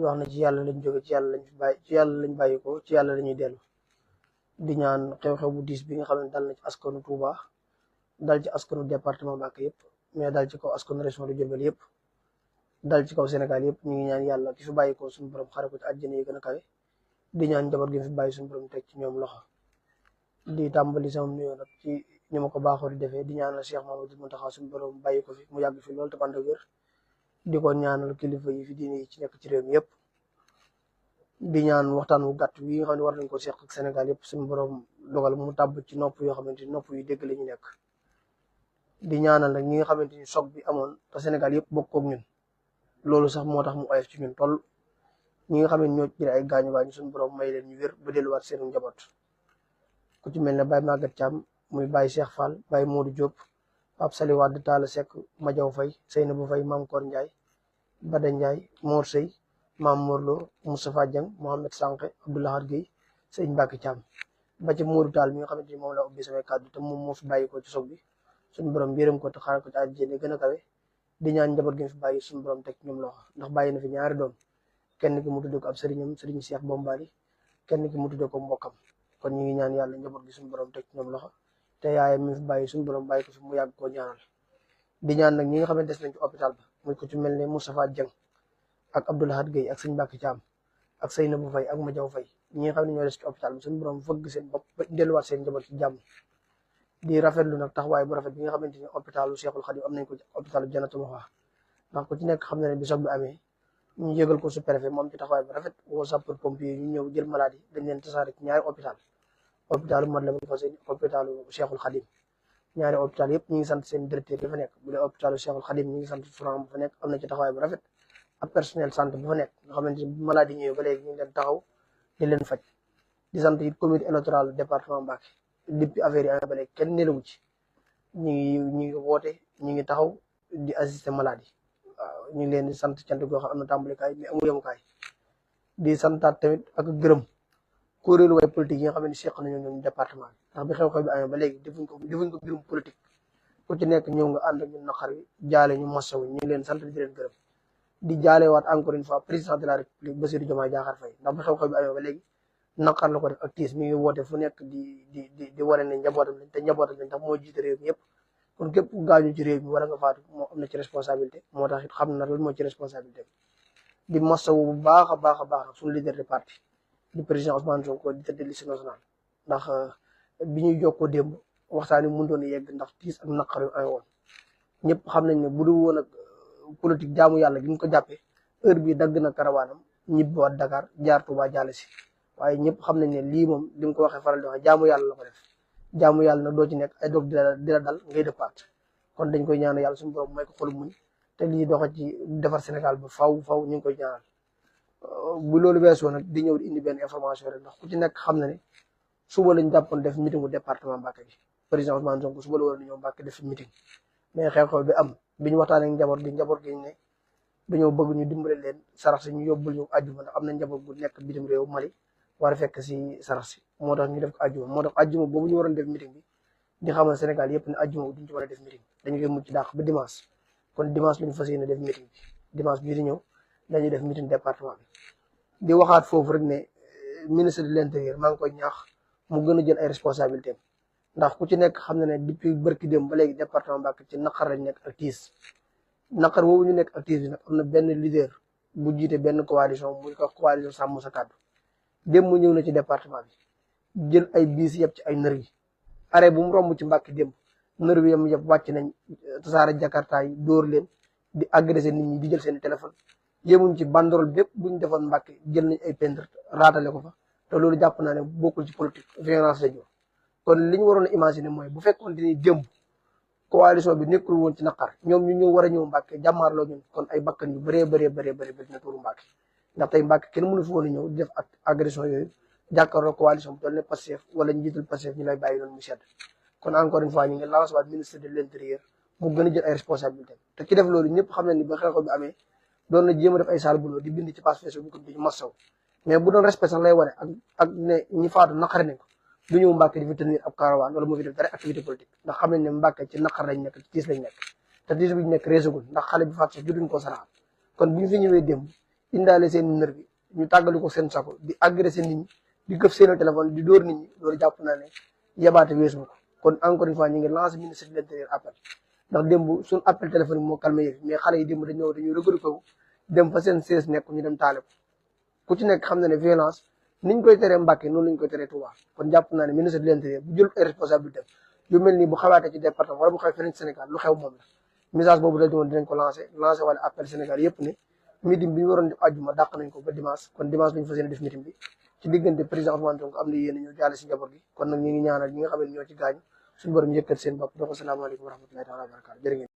di wax na ci yàlla lañ jóge ci yàlla lañ fi bàyyi ci yàlla lañ bàyyi ko ci yàlla lañuy dellu di ñaan xew-xew bu diis bi nga xam ne dal na ci askanu Touba dal ci askanu département Mbacké yëpp mais dal ci kaw askanu région de Diourbel yëpp dal ci kaw Sénégal yëpp ñu ngi ñaan yàlla ki fi bàyyi ko suñu borom xare ko ci àjjana yi gën a kawe di ñaan njaboot gi fi bàyyi suñu borom teg ci ñoom loxo di tàmbali sama nuyoo nag ci ni ma ko baaxoo di defee di ñaanal Cheikh Mamadou Mountakha suñu borom bàyyi ko fi mu yàgg fi loolu te ànd ak wér di ko ñaanal kilifa yi fi diine yi ci nekk ci réew mi yëpp di ñaan waxtaan wu gàtt wi nga xam ne war nañ ko seq ak Sénégal yëpp suñu borom dogal mu tàbb ci nopp yoo xamante ni nopp yu dégg la ñu nekk di ñaanal nag ñi nga xamante ni choc bi amoon te Sénégal yëpp bokk ak ñun loolu sax moo tax mu oyof ci ñun toll ñi nga xam ne ñoo ci ay gaañu gaañu suñu borom may leen ñu wér ba delluwaat seen njaboot ku ci mel ne Baye Maguette Thiam muy Baye Cheikh Fall Baye Modou Diop Pape Sali Wade Talla Seck Madiaw Faye Seynabou Faye Mame Kor Ndiaye Bada Ndiaye Mor Sey Mame Morlo Moustapha Dieng Mohamed Sanke Abdoulahar Gueye Sëñ Mbacke Thiam ba ci Modou Tall mi nga xamante ni moom la ubbi samay kàddu te moom moo fi bàyyi ko ci soog bi suñu borom yërëm ko te xaaral ko ci àjjana gën a kawe di ñaan njaboot gi fi bàyyi suñu borom teg ñoom loxo ndax bàyyi na fi ñaari doom kenn ki mu tudde ko ab sëriñam sëriñ Cheikh Bombali kenn ki mu tudde ko mbokkam kon ñu ngi ñaan yàlla njaboot gi suñu borom teg ñoom loxo te yaayam mi fi bàyyi suñu borom bàyyi ko fi mu yàgg koo ñaanal di ñaan nag ñi nga xamante des nañ ci hôpital ba muy ko ci mel ne Moustapha Dieng ak Abdoulahad Gueye ak Sëñ Mbacke Thiam ak Seynabou Faye ak Madiaw Faye ñi nga xam ne ñoo des ci hôpital bi suñu borom fëgg seen bopp ba delluwaat seen njaboot ci jàmm di rafetlu nag taxawaay bu rafet bi nga xamante ni hôpitalu Cheikhul Khadim am nañ ko ci hôpitalu Jannatul Mahwa ndax ku ci nekk xam na ne bi soog bi amee ñu yëgal ko sous-préfet moom ci taxawaay bu rafet woo sapeur pompier ñu ñëw jël malade yi dañ leen tasaare ci ñaari hôpital hôpitalu Matlaboul Fawzeyni hôpitalu Cheikhul Khadim ñaari hôpital yëpp ñu ngi sant seen directeur bi fa nekk bu dee hôpitalu Cheikhul Khadim ñu ngi sant Souran bu fa nekk am na ci taxawaay bu rafet ak personnel santé bu fa nekk nga xamante ni malade yi ñëwee ba léegi ñu ngi leen taxaw di leen faj di sant it comité électoral département Mbacké depuis affaire yi amee ba léegi kenn nelawu ci ñu ngi woote ñu ngi taxaw di assister malade yi waaw ñu ngi leen di sant cant goo xam am na tàmbalikaay mais amul yemukaay di santaat tamit ak gërëm kuréelu way politique yi nga xam ne seq nañu ñoom département bi ndax bi xew-xew bi amee ba léegi defuñ ko mbirum politique ku ci nekk ñëw nga ànd ak ñun naqar wi jaale ñu masawu ñu ngi leen sant di leen gërëm di jaalewaat encore une fois président de la république Bassirou Diomaye Diakhar Faye ndax bi xew-xew bi amee ba léegi naqar la ko def ak tiis mi ngi woote fu nekk di wane ne njabootam lañ te njabootam lañ tax moo jiite réew mi yëpp kon képp ku gaañu ci réew mi wala nga faatu moo am na ci responsabilité moo tax it xam na lan moo ci responsabilité di masawu bu baax a baax a baax suñu leader de parti di président Ousmane Sonko di tête de liste nationale ndax bi ñuy jokkoo démb waxtaan wi mënutoon a yegg ndax tiis ak naqar yu ay woon ñëpp xam nañ ne bu dul woon ak politique jaamu yàlla gi ñu ko jàppee heure bii dagg na karawaanam ñibbiwaat Dakar jaar Touba jàll si waaye ñëpp xam nañ ne lii moom li mu ko waxee faral di wax jaamu yàlla la ko def jaamu yàlla nag doo ci nekk ay dog di la dal ngay dëppaat kon dañ koy ñaanal yàlla suñu borom may ko xolu muñ te lii doxa ci defar Sénégal ba faw ñu ngi koy ñaanal bu loolu weesoo nag di ñëw di indi benn information rek ndax ku ci nekk xam na ne suba lañ jàppoon def meeting bu département Mbacké bi président Ousmane Sonko suba la war a ñëw Mbacké def meeting mais xew-xew bi am bi ñu waxtaanee ak njaboot gi ne dañoo bëgg ñu dimbale leen sarax si ñu yóbbul ñu àjjuma ndax am na njaboot bu nekk bitim réew Mali war a fekk si sarax si moo tax ñu def ko àjjuma moo tax àjjuma boobu ñu waroon def meeting bi di xamal Sénégal yëpp ne àjjuma duñ ci war a def meeting dañu koy mucc dàq ba dimanche kon dimanche lañu fas yéene def meeting bi dimanche bii di ñëw dañuy def meeting département bi di waxaat foofu rek ne ministre de l'intérieur maa ngi koy ñaax mu gën a jël ay responsabilités ndax ku ci nekk xam na ne depuis barki démb ba léegi département Mbacké ci naqar lañ nekk ak tiis naqar boobu ñu nekk ak tiis bi nag am na benn leader bu jiite benn coalition muy ko coalition Sàmm Sa Kàddu démb ñëw na ci département bi jël ay biis yëpp ci ay nervi arrêt bu mu romb ci Mbacké démb nervi yam yëpp wàcc nañ tasaare Jakarta yi dóor leen di agressé nit ñi di jël seen téléphone yémuñ ci banderole bépp bu ñu defoon Mbacké jël nañ ay peintre raatale ko fa te loolu jàpp naa ne bokkul ci politique violence la jur kon li ñu waroon a imaginer mooy bu fekkoon ni démb coalition bi nekkul woon ci naqar ñoom ñu ñëw war a ñëw Mbacké jàmmaarloo ñun kon ay bakkan yu bëree dina tuuru Mbacké ndax tey Mbacké kenn mënu fi woon a ñëw di def ak agression yooyu jàkkaarloo coalition bu toll ne Pastef wala njiitul Pastef ñu lay bàyyi noonu mu sedd kon encore une fois ñu ngi lancé waat ministre de l'intérieur mu gën a jël ay responsabilités te ki def loolu ñëpp xam nañ ni ba xew-xew bi amee doon na jéem a def ay saal buloo di bind ci page Facebook bi ko di massaw mais bu doon respect sax lay wane ak ne ñi faatu naqari nañ ko du ñëw Mbacké di fi tenir ab caravane wala mu fi def dara activité politique ndax xam nañ ne Mbacké ci naqar lañ nekk ci tiis lañ nekk te tiis bi ñu nekk réesagul ndax xale bi faatu sax jotuñ koo saraxal kon bu ñu fi ñëwee démb indaale seen nerf bi ñu tàggali ko seen sako di agressé nit ñi di këf seen téléphone di dóor nit ñi loolu jàpp naa ne yabaate weesu ko kon encore une fois ñu ngi lancé ministre de l'intérieur appel ndax démb suñu appel téléphonique moo calmé yëf mais xale yi démb dañu regroupé wu dem fa seen siège nekk ñu dem taale ko ku ci nekk xam na ne violence niñ koy teree Mbàkke noonu lañ koy teree Touba kon jàpp naa ne ministre de l'intérieur bu jël ay responsabilité yu mel nii bu xawaatee ci département wala bu xew feneen Sénégal lu xew moom la message boobu dañu woon dinañ ko lancé wala appel Sénégal yëpp ne meeting bi ñu waroon def àjjuma dàq nañ ko ba dimanche kon dimanche lañu fas yéene def meeting bi ci diggante président Ousmane Sonko am na yéen ñoo jaale si njaboot gi kon nag ñu ngi ñaanal ñi nga xam ne ñoo ci gaañu suñu borom yëkkat seen bopp dox asalaamaaleykum wa rahmatullahi taala wa barakatu jërë ngeen